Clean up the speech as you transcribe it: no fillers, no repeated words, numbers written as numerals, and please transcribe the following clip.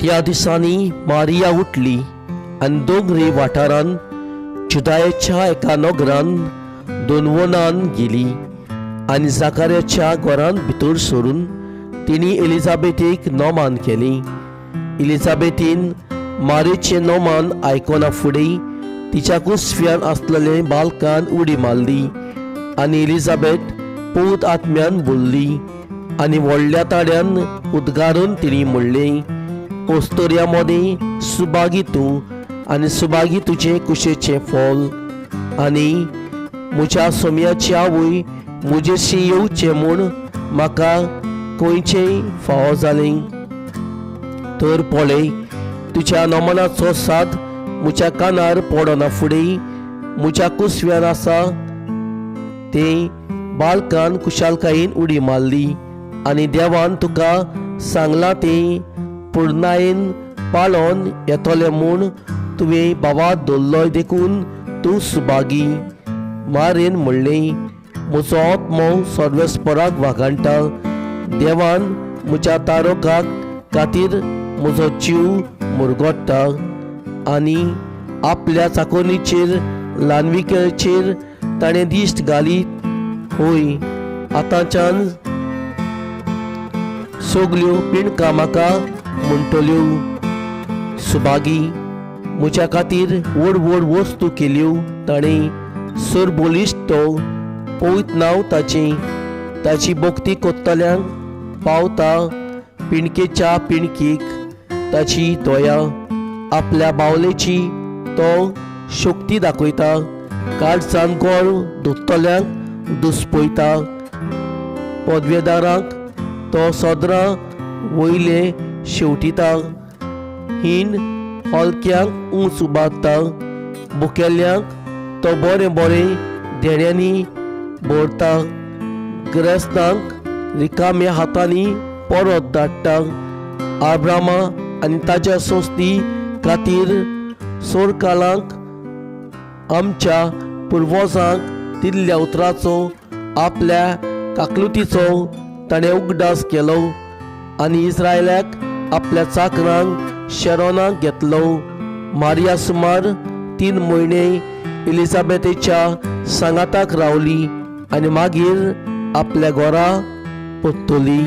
त्या दिसांनी मारिया उठली आनी दोंगरी वाठारांत जुदायेच्या एका नगरान दोनवनान गेली आनी जाकाऱ्याच्या घरांत भितर सरून तिणी एलिझाबेथीक नोमान केली. एलिझाबेथीन मारेचें नोमान आयकना फुडें तिच्या कुसव्यान आसलेले बालकान उडी मारली आनी एलिझाबेथ पूत आत्म्यान बोल्ली आनी व्हडल्या ताड्यान उद्गारून तिणी म्हणलें, ओस्तोर्या मदीं सुभागी तूं आनी सुभागी तुजें कुशेचें फल. आनी म्हज्या सोम्याची आवय म्हजेशी येवचें म्हूण म्हाका खंयचेंय फावो जालें. तर पळय, तुज्या नमनाचो साद म्हज्या कानार पडना फुडें म्हज्या कुसव्यान आसा तें बालकान खुशालकायेन उडी मारली आनी देवान तुका सांगलां तें पुर्णायेन पाळोन येतलें म्हूण तुवें भावात दवरलोय देखून तूं सुभागी. मारेन म्हणलें, म्हजो आत्मो सर्वेस्पराक वागाणटा, देवान म्हज्या तारोकाक खातीर म्हजो जीव मुरगोट्टा आनी आपल्या चाकोनीचेर ल्हानविकेचेर ताणें दिश्ट घाली. होय, आतांच्यान सगल्यो पिणकां म्हाका म्हणटल्यो सुभागी. म्हज्या खातीर व्हड व्हड वस्तू केल्यो ताणें, सरबोलिश्ट तो पवित्र नांव ताचें. ताची भक्ती कोत्तल्यांक पावता पिणकेच्या पिणकीक ताची दया. आपल्या बावलेची तो शक्ती दाखयता, काळजान गोळ दोत्तल्यांक दुसपयता. पदवेदारांक तो सदरां वयले शेवटिता, हीण हलक्यांक उंच उबारता. बुकेल्यांक तो बरें बरें देण्यांनी भरता, गिरेस्तांक रिकाम्या हातांनी परत धाडटा. आब्रामा आनी ताच्या संस्थी खातीर सोरकालांक आमच्या पुर्वजांक दिल्ल्या उतराचो आपल्या काकलुतीचो ताणें उगडास केलो आनी इस्रायलाक आपल्या चाकरांक शेरोनाक घेतलो. मारिया सुमार 3 म्हयने एलिझाबेथीच्या सांगाताक रावली आनी मागीर आपल्या घरा परतली.